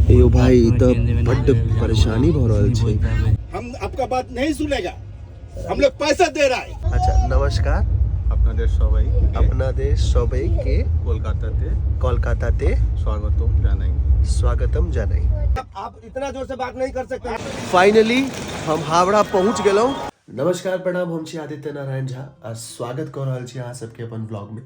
यो भाई ई तऽ बड्ड परेशानी भऽ रहल छै। हम आपका बात नहीं सुनेगा, हम लोग पैसा दे रहा है। अच्छा नमस्कार। আপনাদের সবাই আপনাদের সবাইকে কলকাতাতে কলকাতাতে স্বাগতম জানাই। स्वागतम জানাই। आप इतना जोर से बात नहीं कर सकते। फाइनली हम हावड़ा पहुंच गेलहुँ। नमस्कार प्रणाम, हम छी आदित्य नारायण झा आ स्वागत कऽ रहल छी अहाँ सबके अपन व्लॉगमे।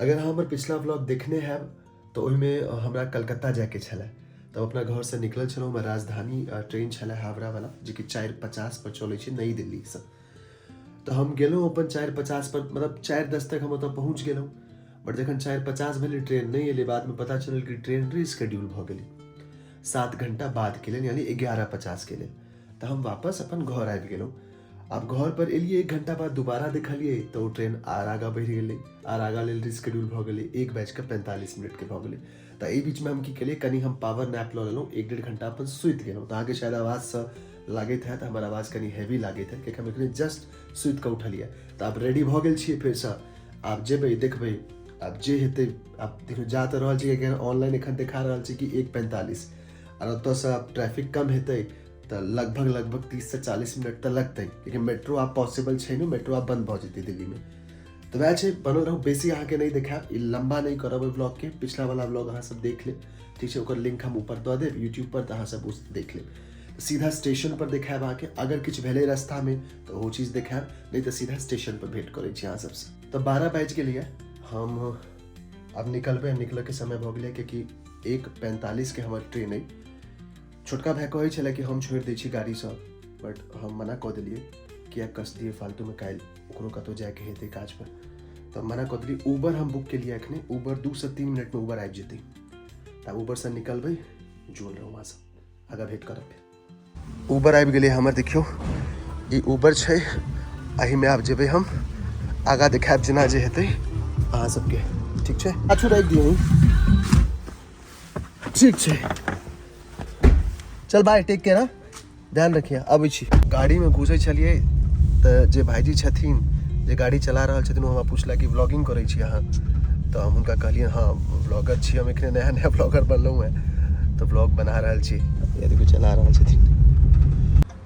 अगर अहाँ हमर पिछला व्लॉग देखने हैब तऽ ओहिमे हमरा कलकत्ता जायके छलै, तऽ अपना घरसँ निकलल छलहुँ। हमर राजधानी ट्रेन छलै हावड़ावला, जेकि 4:50 पर चलै छै नई दिल्लीसँ। तऽ हम गेलहुँ अपन 4:50 पर, मतलब 4:10 तक हम ओतऽ पहुँच गेलहुँ। बट जखन 4:50 भेलै ट्रेन नहि एलै। बादमे पता चलल कि ट्रेन रिस्केड्यूल भऽ गेलै 7 घंटा बादके लेल, यानी 11:50 के लेल। तऽ हम वापस अपन घर आबि गेलहुँ। आब घर पर एलियै 1 घंटा बाद दोबारा देखलियै तऽ ओ ट्रेन आर आगाँ बढ़ि गेलै, आर आगाँ लेल रिस्केड्यूल भऽ गेलै, 1:45 के भऽ गेलै। तऽ एहि बीचमे हम की केलियै, कनि हम पावर नैप लऽ लेलहुँ, 1-1.5 घंटा अपन सुति गेलहुँ। तऽ अहाँके शायद आवाजसँ लागैत हैत हमर आवाज कनि हेवी लागैत हैत, कियाकि हम एखने जस्ट सुति कऽ उठलियै। तऽ आब रेडी भऽ गेल छियै फेरसँ, आब जेबै देखबै आब जे हेतै। आब देखियौ जा तऽ रहल छी, कियाकि ऑनलाइन एखन देखा रहल छै कि 1:45, आर ओतऽसँ आब ट्रैफिक कम हेतै तऽ लगभग लगभग 30 से 40 मिनट तऽ लगतै, लेकिन मेट्रो आब पॉसिबल छै नहि, मेट्रो आब बंद भऽ जेतै दिल्लीमे। तऽ वएह छै, बनल रहू, बेसी अहाँके नहि देखायब, ई लम्बा नहि करब एहि व्लॉगके। पिछला वाला व्लॉग अहाँ सब देख लेब, ठीक छै? ओकर लिंक हम ऊपर दऽ देब यूट्यूब पर, तऽ अहाँ सब उस देख लेब। सीधा स्टेशन पर देखायब अहाँके, अगर किछु भेलै रास्तामे तऽ ओहो चीज देखायब, नहि तऽ सीधा स्टेशन पर भेंट करै छी अहाँ सबसँ। तऽ 12 बाजि गेलैए, हम आब निकलबै, निकलऽके समय भऽ गेलै, कियाकि 1:45 के हमर ट्रेन अइ। छोटका भाय कहै छलै कि हम छोड़ि दै छी गाड़ीसँ, बट हम मना कऽ देलियै, किया कष्ट दियै फालतूमे, काल्हि ओकरो कतहु जायके हेतै काज पर, तऽ मना कऽ देलियै। उबर हम बुक केलियै एखने, उबर 2 से 3 मिनटमे उबर आबि जेतै, तऽ उबरसँ निकलबै। जुड़ल रहू वहाँसँ, आगाँ भेंट करब फेर। उबर आबि गेलै हमर, देखियौ ई उबर छै, एहिमे आब जेबै हम, आगाँ देखायब जेना जे हेतै अहाँ सबके, ठीक छै? पाछू राखि दियौ, ठीक छै? चल बाय, टेक केयर, ध्यान रखिए, अबै छी। गाड़ीमे घुसै छलियै तऽ जे भाईजी छथिन जे गाड़ी चला रहल छथिन, ओ हमरा पुछलक कि व्लॉगिंग करै छी अहाँ? तऽ हम हुनका कहलियै हँ व्लॉगर छी हम, एखने नया नया व्लॉगर बनलहुँ हेँ, तऽ व्लॉग बना रहल छी। या देखियौ चला रहल छथिन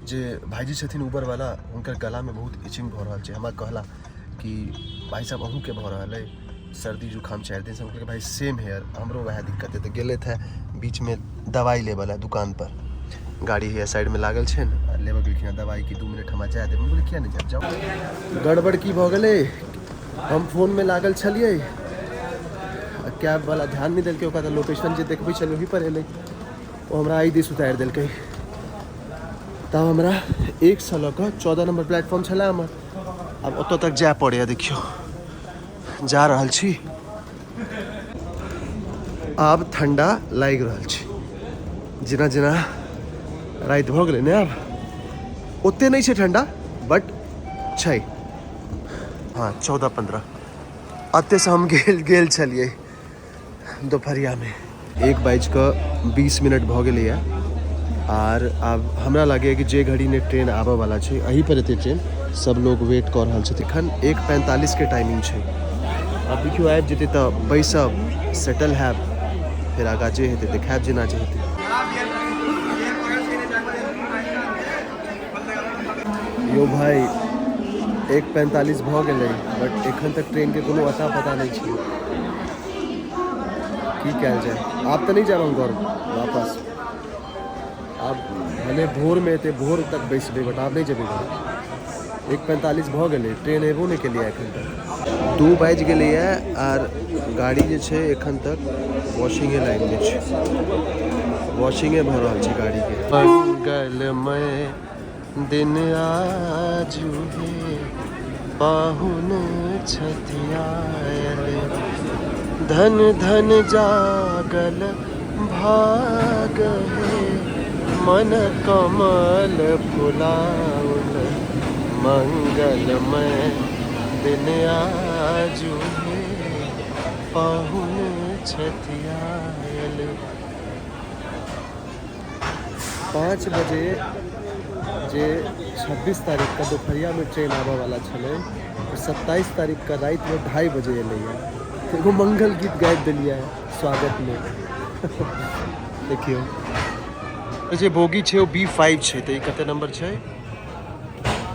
जे भाईजी छथिन उबरवला, हुनकर गलामे बहुत इचिंग भऽ रहल छै। हमरा कहला कि भाई साहब अहूँके भऽ रहल अइ सर्दी जुकाम 4 दिनसँ? हम कहलियै भाई सेम हेयर, हमरो वएह दिक्कत है। तऽ गेलथि हे बीचमे दवाइ लेबऽ लए दुकान पर, गाड़ी है साइडमे लागल छै ने, आ लेबऽ गेलखिन हँ दवाइ कि 2 मिनट हमरा जाय देब। हम कहलियै किया नहि जायब, जाउ। गड़बड़ की भऽ गेलै, हम फोनमे लागल छलियै आ कैब वाला ध्यान नहि देलकै, ओकरा तऽ लोकेशन जे देखबै छलै ओही पर एलै, ओ हमरा एहि दिस उतारि देलकै। तब हमरा 1 सँ लऽ कऽ 14 नंबर प्लेटफॉर्म छलै हमर, आब ओतऽ तक जाय पड़ैए। देखियौ जा रहल छी, आब ठंडा लागि रहल छै, जेना जेना राति भऽ गेलै ने, आब ओते नहि छै ठंडा, बट छै। हँ 14 15 एतऽसँ हम गेल गेल छलियै दोपहरियामे। 1:20 भऽ गेलैए, आर आब हमरा लागैए कि जे घड़ी ने ट्रेन आबऽ वाला छै, एही पर एतै ट्रेन, सब लोग वेट कऽ रहल छथि। एखन 1:45 के टाइमिंग छै। आब देखियौ आबि जेतै तऽ बैसब, सेटल हैब, फेर आगाँ जे हेतै देखायब जेना जे हेतै। यो भाई 1:45 भऽ गेलै, बट एखन तक ट्रेनके कोनो अता पता नहि छै। की कयल जाय? आब तऽ नहि जायब हम घर वापस, आब भले भोरमे एतै, भोर तक बैसबै, बट आब नहि जेबै घर। 1:45 भऽ गेलै, ट्रेन एबो नहि केलियै एखन तक। 2 बाजि गेलैए आर गाड़ी जे छै एखन तक वॉशिंगे लाइनमे छै, वॉशिंगे भऽ रहल छै गाड़ीके। मंगलमय दिन आजु हे, पाहुन छथि आयल, धन धन जागल भाग हे, मन कमल फुलाउल, मंगलमय दिन आजु हे, पाहुन छथि आयल। 5 बजे जे 26 तारीखके दोपहरियामे ट्रेन आबऽवला छलै, ओ 27 तारीखके रातिमे 2:30 बजे एलैए। तऽ एगो मंगल गीत गाबि देलियै स्वागतमे। देखियौ जे बोगी छै ओ B5 छै, तऽ ई कते नंबर छै?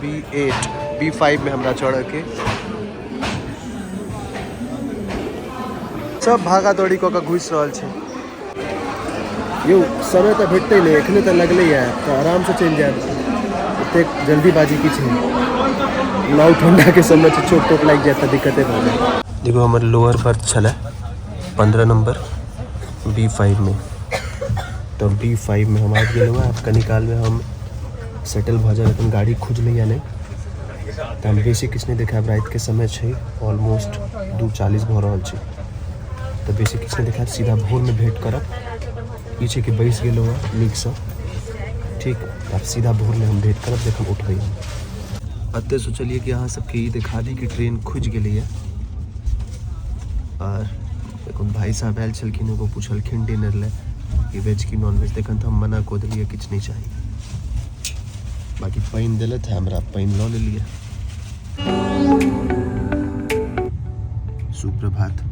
B8। B5 में हमरा चढ़ऽ के। सब भागा दौड़ी कऽ कऽ घुसि रहल छै। यौ, समय तऽ भेटतै नहि, एखने तऽ लगलैए, तऽ आरामसँ चलि जायब। एतेक जल्दीबाजी की छै? नाव ठंडाके समय छै, चोट तोट लागि जायत तऽ दिक्कते भऽ जायत। देखो, हमर लोअर बर्थ छलै 15 नंबर B5 में, तऽ B5 में हम आबि गेलहुँ। आब कनी कालमे हम सेटल भऽ जायब। एखन गाड़ी खुजलैए नहि, तऽ हम बेसी किछु नहि देखायब। रातिके समय छै, ऑलमोस्ट 2:40 भऽ रहल छै, तऽ बेसी किछु नहि देखायब। सीधा भोरमे भेँट करब। ई छै कि बैसि गेलहुँ हँ नीकसँ, ठीक। आब सीधा भोरमे हम भेँट करब जखन उठबै हम। एते सोचलियै कि अहाँ सबके ई देखा दी कि ट्रेन खुजि गेलैए। आर एगो भाई साहब आयल छलखिन, एगो पुछलखिन डिनर लए कि वेज कि नॉन वेज। तखन तऽ हम मना कऽ देलियै, किछु नहि चाही। बाकी पानि देलथि है हमरा, पानि लऽ लेलियै। सुप्रभात।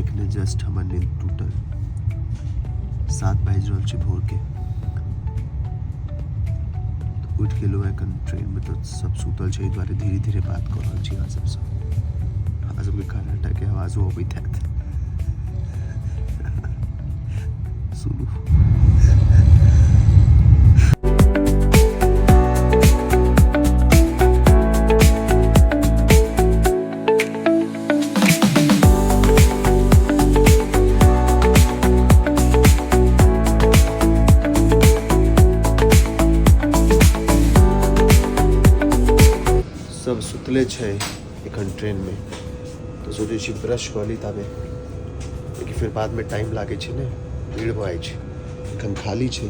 एखने जस्ट हमर नींद टूटल। 7 बाजि रहल छै भोरके, तऽ उठि गेलहुँ। एखन ट्रेनमे तऽ सब सुतल छै, एहि दुआरे धीरे धीरे बात कऽ रहल छी अहाँ सबसँ। अहाँ सबके खर्राटाके आवाजो अबैत हैत, सुनू। सब सुतले छै एखन ट्रेनमे, तऽ सोचै छी ब्रश कऽ ली ताबे, लेकिन फेर बादमे टाइम लागै छै ने, भीड़ भऽ जाइ छै। एखन खाली छै,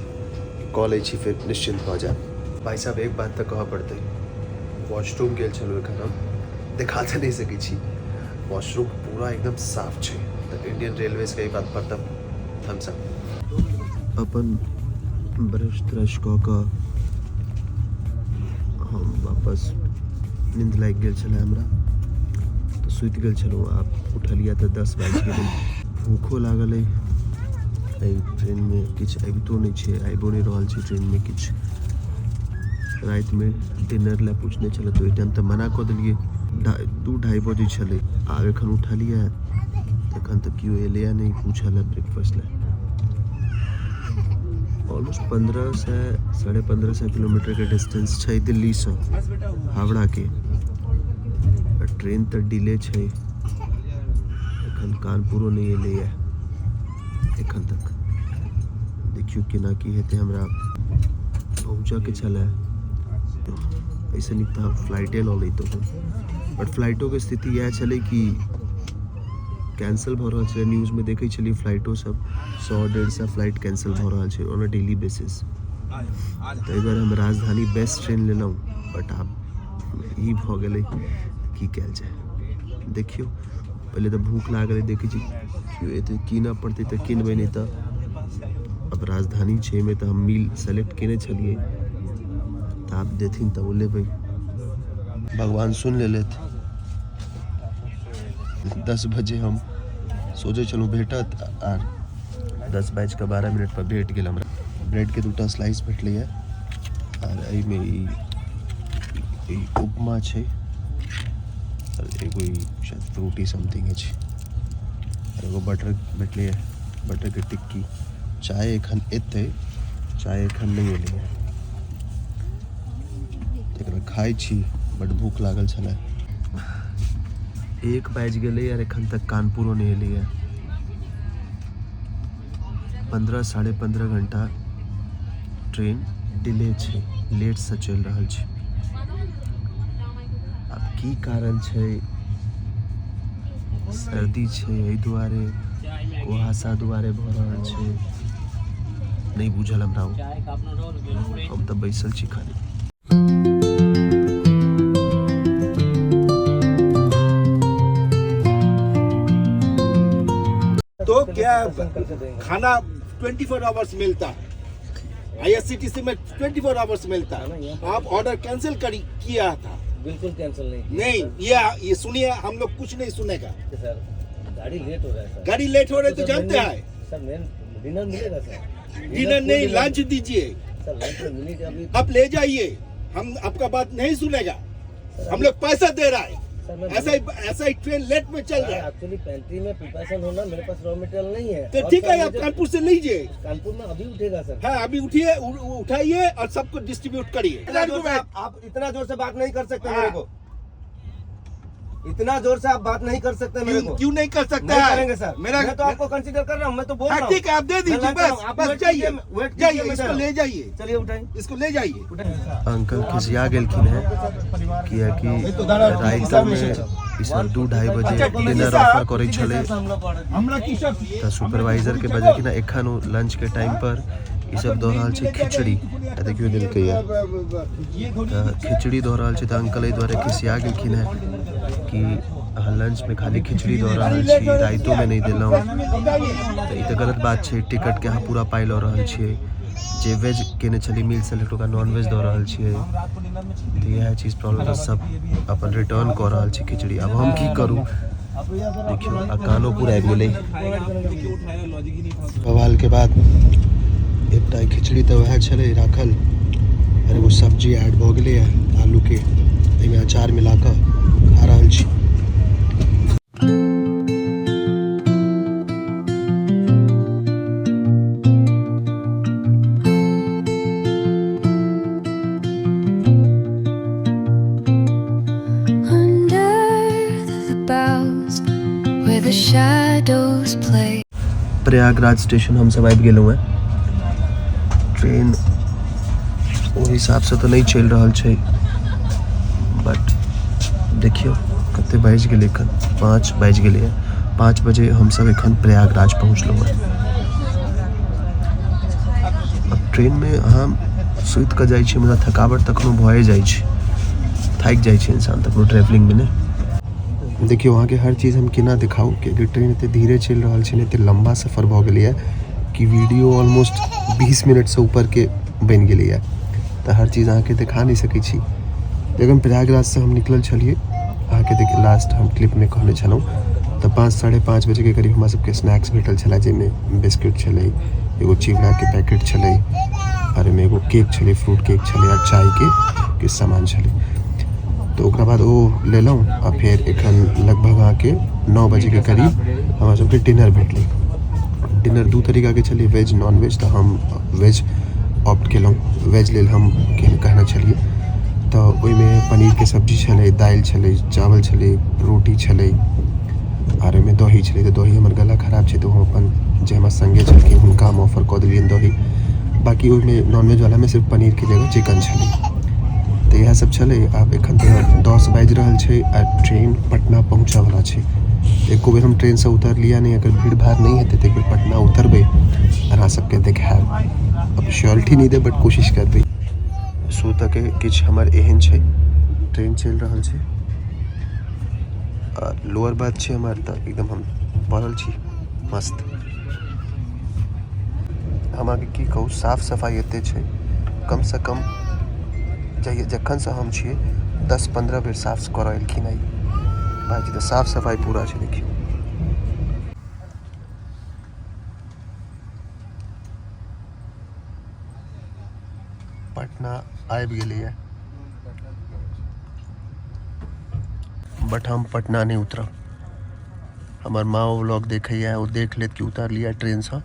कऽ लै छी, फेर निश्चिन्त भऽ जायब। भाई साहब, एक बात तऽ कहऽ पड़तै, वॉशरूम गेल छलहुँ एखन हम, देखा तऽ नहि सकै छी। वॉशरूम पूरा एकदम साफ छै, तऽ इंडियन रेलवेजके एहि बात पर तऽ थम्स अप। अपन ब्रश त्रश कऽ कऽ हम वापस, नींद लागि गेल छलै हमरा तऽ सुति गेल छलहुँ। आब उठलियै तऽ 10 बाजि गेलै। भूखो लागल अइ। एहि ट्रेनमे किछु अबितो नहि छै, आबिओ नहि रहल छै ट्रेनमे किछु। रातिमे डिनर लए पूछने छलै तऽ ओहि टाइम तऽ मना कऽ देलियै। 2, 2:30 बजै छलै। आब एखन उठलियै, एखन तऽ केओ एलैए नहि पूछऽ लए ब्रेकफास्ट लए। ऑलमोस्ट 1500, 1550 किलोमीटरके डिस्टेंस छै दिल्लीसँ हावड़ाके। आ ट्रेन तऽ डिले छै, एखन कानपुरो नहि एलैए एखन तक। देखियौ केना की हेतै। हमरा पहुँचऽके छलै, एहिसँ नीक तऽ हम फ्लाइटे लऽ लैतहुँ, बट फ्लाइटोके स्थिति इएह छलै कि कैंसिल भऽ रहल छलै। न्यूजमे देखै छलियै, फ्लाइटो सब 100, 150 फ्लाइट कैंसिल भऽ रहल छै ऑन अ डेली बेसिस। तऽ एहि दुआरे हम राजधानी बेस्ट ट्रेन लेलहुँ, बट आब ई भऽ गेलै, की कयल जाय? देखियौ, पहिले तऽ भूख लागल अइ। देखै छी, केओ एतै, कीनऽ पड़तै तऽ कीनबै, नहि तऽ आब राजधानी छै, एहिमे तऽ हम मील सेलेक्ट केने छलियै, तऽ आब देथिन तऽ ओ लेबै। भगवान सुनि लेलथि। 10 बजे हम सोचै छलहुँ भेटत, आर 10 बाजि कऽ 12 मिनटपर भेट गेल हमरा। ब्रेडके दूटा स्लाइस भेटलैए, आर एहिमे ई ई उपमा छै, आर एगो ई शायद फ्रूटी समथिंग अछि, आर एगो बटर भेटलैए, बटरके टिक्की। चाय एखन एतै, चाय एखन नहि एलैए। एकरा खाइ छी, बड भूख लागल छलै। 1 बाजि गेलै आर एखन तक कानपुरो नहि एलैए। 15, 15.5 घंटा ट्रेन डिले छै, लेटसँ चलि रहल छै। आब की कारण छै? सर्दी छै एहि दुआरे, कुहासा दुआरे भऽ रहल छै, नहि बुझल हमरा ओ। हम तऽ बैसल छी खाली। तो क्या खाना 24 आवर्स मिलता है? आईआरसीटीसी में 24 आवर्स मिलता है। आप ऑर्डर कैंसिल करी किया था। बिल्कुल कैंसिल नहीं किया। नहीं, ये सुनिए, हम लोग कुछ नहीं सुनेगा। सर, गाड़ी लेट हो रहा है सर। गाड़ी लेट हो रही तो तो सर, जानते मैंने हैं। सर मेन डिनर मिलेगा सर? डिनर नहीं, लंच दीजिए। सर लंच में मिलेगा अभी। आप ले जाइए, हम आपका बात नहीं सुनेगा। हम लोग पैसा दे रहा है। सर मैं ऐसा ही ट्रेन लेट में चल रहा है। एक्चुअली पेंट्री में प्रिपरेशन होना, मेरे पास रॉ मटेरियल नहीं है। तो और ठीक सर है, आप मुझे- कानपुर से लीजिए। कानपुर में अभी उठेगा सर। हाँ, अभी उठिए, उठाइए और सबको डिस्ट्रीब्यूट करिए। आप इतना जोर से बात नहीं कर सकते हाँ। मेरे को, इतना जोर से आप बात नहीं कर सकते मेरे क्यों को। क्यों नहीं कर सकता नहीं है? करेंगे सर। मेरा मैं तो आपको कंसीडर कर रहा हूँ, मैं तो बोल हाँ रहा हूँ। ठीक है, आप दे मैं दीजिए, लंच बस कर रहा हूँ, आप बस वेट जाइए, कीजिए, वेट कीजिए, जाइए, मैं इसको दे रहा ले हूँ। जाइए, चलिए उठाइए। इसको ले जाइए। अंकल खिसिया गेलखिन है कियाकि रातिमे ई सब 2-2:30 बजे डिनर ऑफर करै छलै। तऽ सुपरवाइजर के बजेलखिन एखन ओ लंच के टाइम पर ई सब दऽ रहल छै खिचड़ी। आ देखियौ देलकैया तऽ खिचड़ी दऽ रहल छै। तऽ अंकल एहि दुआरे खिसिया गेलखिन है कि अहाँ लंचमे खाली खिचड़ी दऽ रहल छी, रातिओमे नहि देलहुँ। तऽ ई तऽ गलत बात छै। टिकटके अहाँ पूरा पाइ लऽ रहल छियै। जे वेज केने छलियै मील सेलेक्ट, ओकरा नॉन वेज दऽ रहल छियै। तऽ इएह चीज प्रॉब्लम। सब अपन रिटर्न कऽ रहल छै खिचड़ी। आब हम की करू? देखियौ, आ कानोपुर आबि गेलै। बवाल के बाद एकटा खिचड़ी तऽ वएह छलै राखल, आओर एगो सब्जी ऐड भऽ गेलैए आलूके, एहिमे अचार मिला कऽ खा रहल छी। Under the boughs where the shadows play. Prayagraj station हमसब आबि गेलहुँ हेँ। ट्रेन ओहि हिसाबसँ तऽ नहि चलि रहल छै, बट देखियौ कते बाजि गेलै एखन। 5 बाजि गेलैए। 5 बजे हमसब एखन प्रयागराज पहुँचलहुँ हेँ। अब ट्रेनमे अहाँ सुति कऽ जाइ छियै, मुदा थकावट तखनो भए जाइ छै, थाकि जाइ छै इंसान तखनो ट्रेवलिंगमे। ने देखियौ, अहाँके हर चीज हम केना देखाउ, कियाकि ट्रेन एते धीरे चलि रहल छै ने, एते लम्बा सफर भऽ गेलैए कि वीडियो ऑलमोस्ट 20 मिनटसँ ऊपरके बनि गेलैए। तऽ हर चीज अहाँके देखा नहि सकै छी। जखन प्रयागराजसँ हम निकलल छलियै, अहाँके देख लास्ट हम क्लिपमे कहने छलहुँ, तऽ 5-5:30 बजेके करीब हमरा सबके स्नैक्स भेटल छलै, जाहिमे बिस्किट छलै, एगो चिवड़ाके पैकेट छलै, आओर ओहिमे एगो केक छलै, फ्रूट केक छलै, आओर चायके किछु सामान छलै। तऽ ओकरा बाद ओ लेलहुँ आ फेर एखन लगभग अहाँके 9 बजेके करीब हमरा सबके डिनर भेटलै। डिनर 2 तरीकाके छलै, वेज नॉन वेज। तऽ हम वेज ऑप्ट केलहुँ, वेज लेल हम कहने छलियै। तऽ ओहिमे पनीरके सब्जी छलै, दालि छलै, चावल छलै, रोटी छलै, आर ओहिमे दही छलै। तऽ दही हमर गला खराब छै, तऽ हम अपन जे हमरा सङ्गे छलखिन हुनका हम ऑफर कऽ देलियनि दही। बाकी ओहिमे नॉनवेज वालामे सिर्फ पनीरके जगह चिकन छलै। तऽ इएह सब छलै। आब एखन तऽ 10 बाजि रहल छै आ ट्रेन पटना पहुँचऽवला छै। एको बेर हम ट्रेनसँ उतरलियै नहि। अगर भीड़ भाड़ नहि हेतै तऽ एक बेर पटना उतरबै आओर अहाँ सबके देखायब। अब श्योरिटी नहि देब, बट कोशिश करबै। सुतऽके किछु हमर एहन छै। ट्रेन चलि रहल छै आ लोअर बर्थ छै हमर, तऽ एकदम हम पड़ल छी मस्त। हम अहाँके की कहू, साफ सफाइ एते छै, कमसँ कम जखनसँ हम छियै 10-15 बेर साफ करऽ एलखिन आइ भाइजी। तऽ साफ सफाइ पूरा छै। देखियौ, पटना आबि गेलैए, बट हम पटना नहि उतरब। हमर माँ ओ व्लॉग देखैए, ओ देख लेत कि उतार लिअ ट्रेनसँ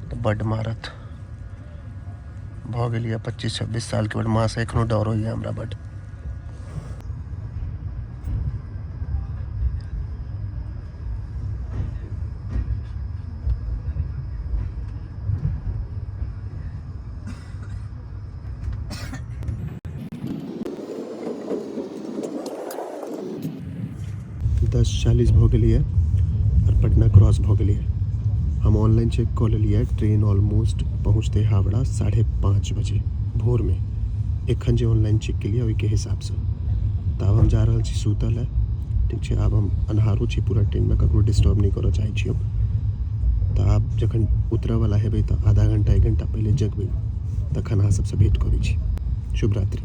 तऽ बड्ड मारत। भऽ गेलियै 25-26 सालके, बट माँसँ एखनो डर होइए हमरा बड्ड। 10:40 भऽ गेलैए आओर पटना क्रॉस भऽ गेलैए। हम ऑनलाइन चेक कऽ लेलियै, ट्रेन ऑलमोस्ट पहुँचतै हावड़ा 5:30 बजे भोरमे, एखन जे ऑनलाइन चेक केलियै ओहिके हिसाबसँ। तऽ आब हम जा रहल छी सुतऽ लए। ठीक छै, आब हम अन्हारो छी पूरा ट्रेनमे, ककरो डिस्टर्ब नहि करऽ चाहै छी हम। तऽ आब जखन उतरऽवला हेबै तऽ आधा घंटा 1 घंटा पहिले जगबै, तखन अहाँ सबसँ भेँट करै छी। शुभ रात्रि।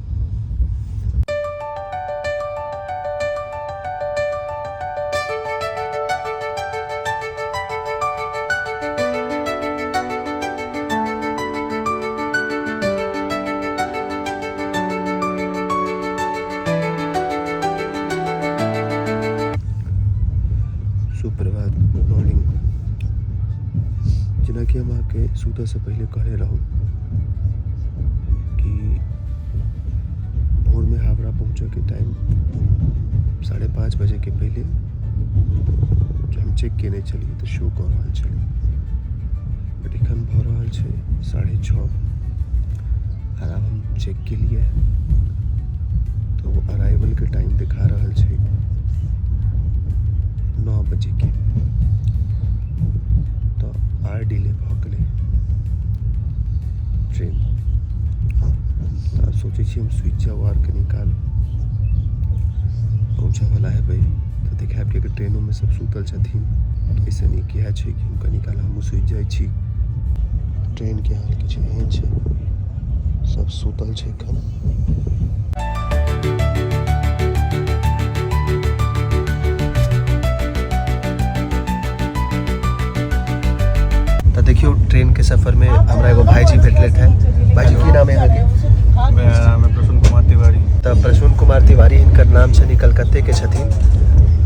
जेनाकि हम अहाँके सुतऽसँ पहिले कहने रहूँ कि भोरमे हावड़ा पहुँचऽके टाइम 5:30 बजेके पहिले जो हम चेक केने छलियै तऽ शो कऽ रहल छलै, बट एखन भऽ रहल छै 6:30 आर आब हम चेक केलियै तऽ ओ अराइवलके टाइम देखा रहल छै 9 बजेके, तऽ आर डिले भऽ गेलै ट्रेन। तऽ आब सोचै छी हम सुति जाउ आर कनी काल, पहुँचऽवला हेबै तऽ देखायब कि अगर ट्रेनोमे सब सुतल छथिन तऽ एहिसँ नीक इएह छै कि हम कनी काल हमहूँ सुति जाइ छी। ट्रेनके हाल किछु एहन छै, सब सुतल छै एखन। तऽ देखियौ ट्रेनके सफरमे हमरा एगो भाईजी भेटलथि है। भाईजी की नाम है अहाँके? मेरा नाम है प्रसून कुमार तिवारी। तऽ प्रसून कुमार तिवारी हिनकर नाम छनि, कलकत्तेके छथिन।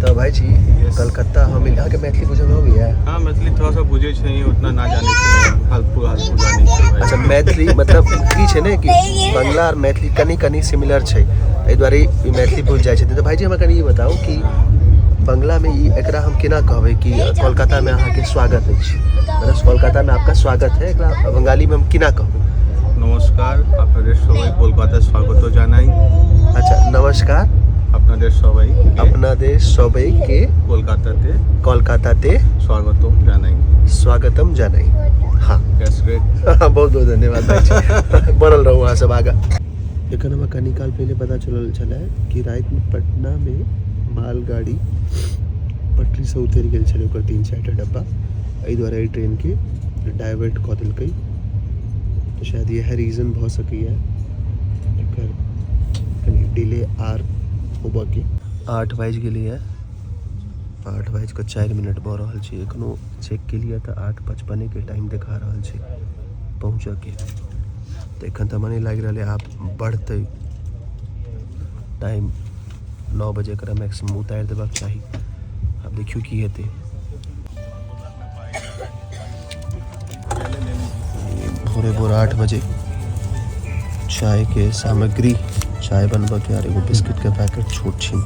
तऽ भाईजी कलकत्ता हम अहाँके मैथिली बुझल अबैया? हाँ, मैथिली थोड़ा सा बुझे छै, उतना ना जाने छै, हल्कू हल्कू जाने छै भाई। अच्छा, मैथिली मतलब की छै ने कि बंगला और मैथिली कनि कनि सिमिलर छै, एहि दुआरे ई मैथिली बुझि जाइ छथिन। तऽ भाईजी हमरा कनि ई बताउ कि बंगलामे ई एकरा हम केना कहबै कि कोलकातामे अहाँके स्वागत अछि, मतलब कोलकातामे आपका स्वागत है, एकरा बंगालीमे हम केना कहबै? নমস্কার, আপনাদের সবাই কলকাতায় স্বাগত জানাই। अच्छा, नमस्कार আপনাদের সবাই আপনাদের সবাইকে কলকাতাতে कोलकाताते স্বাগতম জানাই। स्वागतम जानाई। हाँ, that's great. बहुत बहुत धन्यवाद भाईजी, बनल रहू अहाँ सब आगाँ। एखन हमरा कनी काल पहिले पता चलल छलै कि रातिमे पटनामे मालगाड़ी पटरीसँ उतरि गेल छलै, ओकर 3-4 टा डब्बा, एहि दुआरे एहि ट्रेनके डाइवर्ट कऽ देलकै। तऽ शायद इएह रीजन भऽ सकैए एकर कनि डिले आर होबऽके। 8 बाजि गेलैए, 8:04 भऽ रहल छै। एखनो चेक केलियै तऽ 8:55 के टाइम देखा रहल छै पहुँचऽके। तऽ एखन तऽ हमरा नहि लागि रहल अइ आब बढ़तै टाइम, 9 बजे एकरा मैक्सिमम उतारि देबाक चाही। आब देखियौ की हेतै। भोरे भोर 8 बजे चाय के सामग्री, चाय बनबऽके आर एगो बिस्किट के पैकेट छोट छिन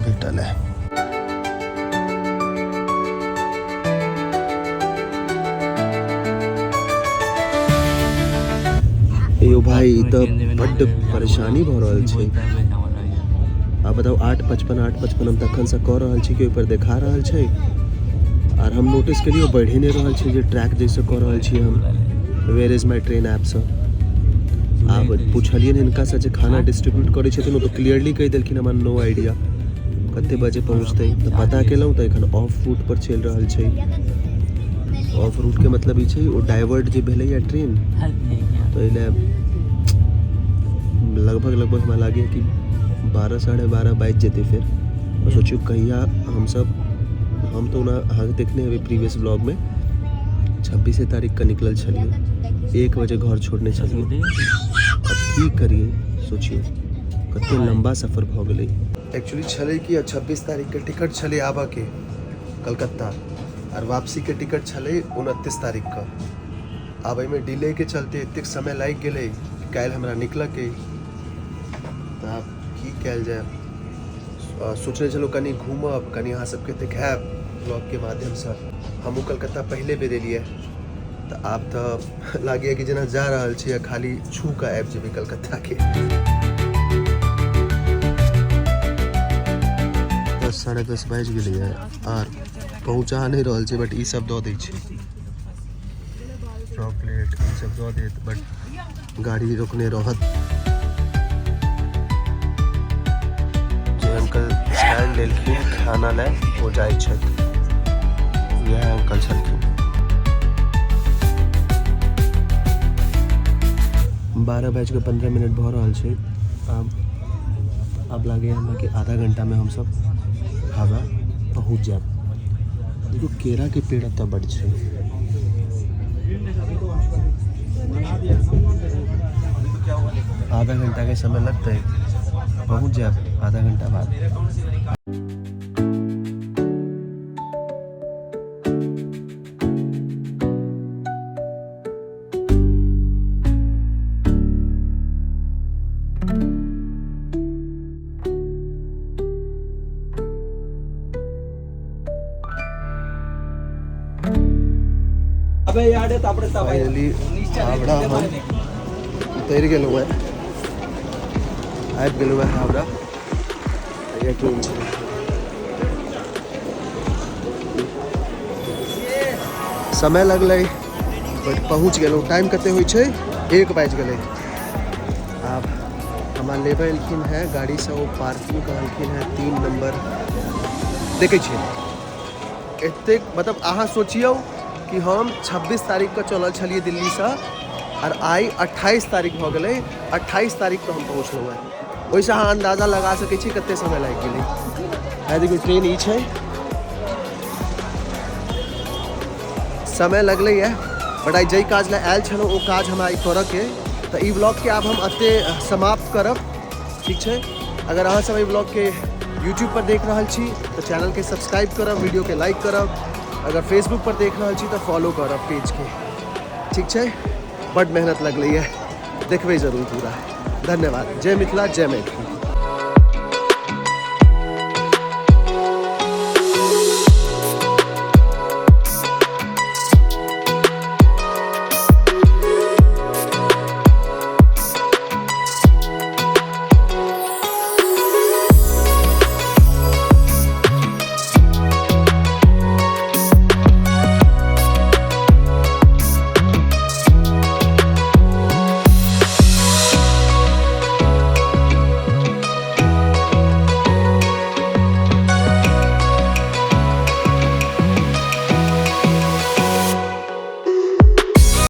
भेटल है। यो भाई तऽ बड्ड परेशानी भऽ रहल छै। आ बताउ 8:55 8:55 हम तखनसँ कऽ रहल छी कि ओहिपर देखा रहल छै, आर हम नोटिस केलियै बढ़ि नहि रहल छै जे ट्रैक जाहिसँ कऽ रहल छी हम वेयर is my train ऐपसँ। आब पुछलियनि हिनकासँ जे खाना डिस्ट्रीब्यूट करै छथिन, ओ तऽ क्लियरली कहि देलखिन हमरा नो आइडिया कते बजे पहुँचतै। तऽ पता केलहुँ तऽ एखन ऑफ रूट पर चलि रहल छै। ऑफ रूटके मतलब ई छै ओ डाइवर्ट जे भेलैए ट्रेन, तऽ एहि लए लगभग लगभग हमरा लागैए कि 12 12:30 बाजि जेतै। फेर सोचियौ कहिया हमसब, हम तऽ ओना अहाँके देखने हेबै प्रीवियस ब्लॉगमे 26 तारीखके निकलल छलियै, 1 बजे घर छोड़ने छलियै। अब की करियै सोचियौ, कते लम्बा सफर भऽ गेलै। एक्चुअली छलै कि 26 तारीखके टिकट छलै आबऽके कलकत्ता, आर वापसीके टिकट छलै 29 तारीखके। आब एहिमे डिलेके चलते एतेक समय लागि गेलै कि काल्हि हमरा निकलऽके, तऽ आब की कयल जाय। सोचने छलहुँ कनि घूमब, कनि अहाँ सबके देखायब ब्लॉगके माध्यमसँ। हमहूँ कलकत्ता पहिले बेर एलियै, तऽ आब तऽ लागैए कि जेना जा रहल छी आ खाली छू कऽ आबि जेबै कलकत्ताके। 10 10:30 बाजि गेलैए आर पहुँचा नहि रहल छै, बट ई सब दऽ दै छै, चॉकलेट ई सब दऽ देत, बट गाड़ी रोकने रहत। जे अंकल स्टैंड लेलखिन खाना लए ओ जाइ छथि, इएह अंकल छलखिन। 12:15 भऽ रहल छै। आब लागैए हमरा कि आधा घंटामे हमसब हावड़ा पहुँच जायब। देखियौ केराके पेड़ एतऽ बड्ड छै। आधा घंटाके समय लगतै, पहुँच जायब आधा घंटा बाद। फाइनली हावड़ा हम उतरि गेलहुँ हेँ, आबि गेलहुँ हेँ हावड़ा। ये ट्रेन छै। समय लगलै बट पहुँच गेलहुँ। टाइम कते होइ छै? 1 बाजि गेलै। आब हमरा लेबऽ एलखिन हेँ गाड़ीसँ, ओ पार्किंग कहलखिन हेँ 3 नम्बर। देखै छियै एतेक, मतलब अहाँ सोचियौ कि हम 26 तारीखके चलल छलियै दिल्लीसँ और आइ 28 तारीख भऽ गेलै। 28 तारीखके हम पहुँचलहुँ हेँ। ओहिसँ अहाँ अन्दाजा लगा सकै छी कते समय लागि गेलै। आइ देखियौ ट्रेन ई छै। समय लगलैए बट I जाहि काज लए आयल छलहुँ ओ काज हमरा आइ करऽके। तऽ ई ब्लॉगके आब हम एते समाप्त करब, ठीक छै। अगर अहाँ सब एहि ब्लॉगके यूट्यूब पर देख रहल छी तऽ चैनलके सब्सक्राइब करब, वीडियोके लाइक करब। अगर फेसबुक पर देख रहल छी तऽ फॉलो करब पेजके, ठीक छै। बड मेहनत लगलैए, देखबै जरूर पूरा। धन्यवाद। जय मिथिला, जय मैथिली।